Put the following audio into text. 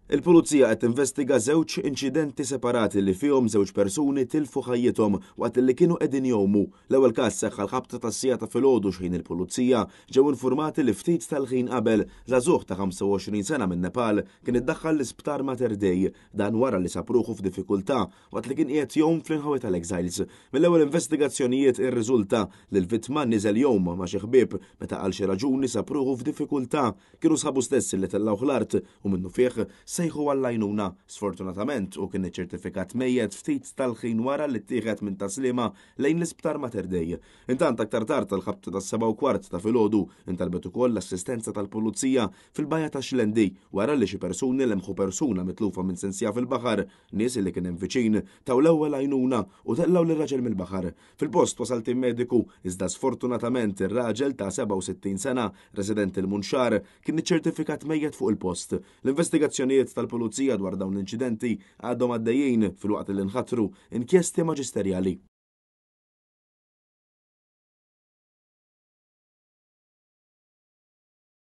Il-Pulizija qed tinvestiga żewġ inċidenti separati li fihom żewġ persuni tilfu ħajjithom waqt li kienu qegħdin jgħumu. L-ewwel każ seħħ għall-ħabta tas-siegħa ta' filgħodu x'ħin il-Pulizija ġew infurmati li ftit tal-ħin qabel żagħżugħ ta' 25 sena minn Nepal kien iddaħħal l-Isptar Mater Dei. Dan wara li sab ruħu f'diffikultà waqt li kien qiegħed jgħum fl-inħawi tal-Exiles. Mill-ewwel investigazzjonijiet irriżulta li l-vittma niżel jgħum ma' xi ħbieb meta għal xi raġuni sab ruħu f'diffikultà. Kienu sħabu stess li tellgħuh l-art u minnufih sejħu għall-għajnuna. Sfortunatament hu kien iċċertifikat mejjet ftit tal-ħin wara li ttieħed minn Tas-Sliema lejn l-Isptar Mater Dei. Intant aktar tard għall-ħabta tas-7:15 ta' filgħodu intalbet ukoll l-assistenza tal-Pulizija fil-bajja ta' Xlendi wara li xi persuni lemħu persuna mitlufa minn sensija fil-baħar. Nies li kien hemm viċin taw l-ewwel għajnuna u tellgħu lir-raġel mill-baħar. Fil-post wasal tim mediku iżda sfortunatament ir-raġel ta' 67 sena, residenti l-Munxar, kien iċċertifikat mejjet fuq il-post. L-investigazzjonijiet tal-Pulizija dwar dawn l-inċidenti għadhom għaddejjin filwaqt li nħatru inkjesti maġisterjali.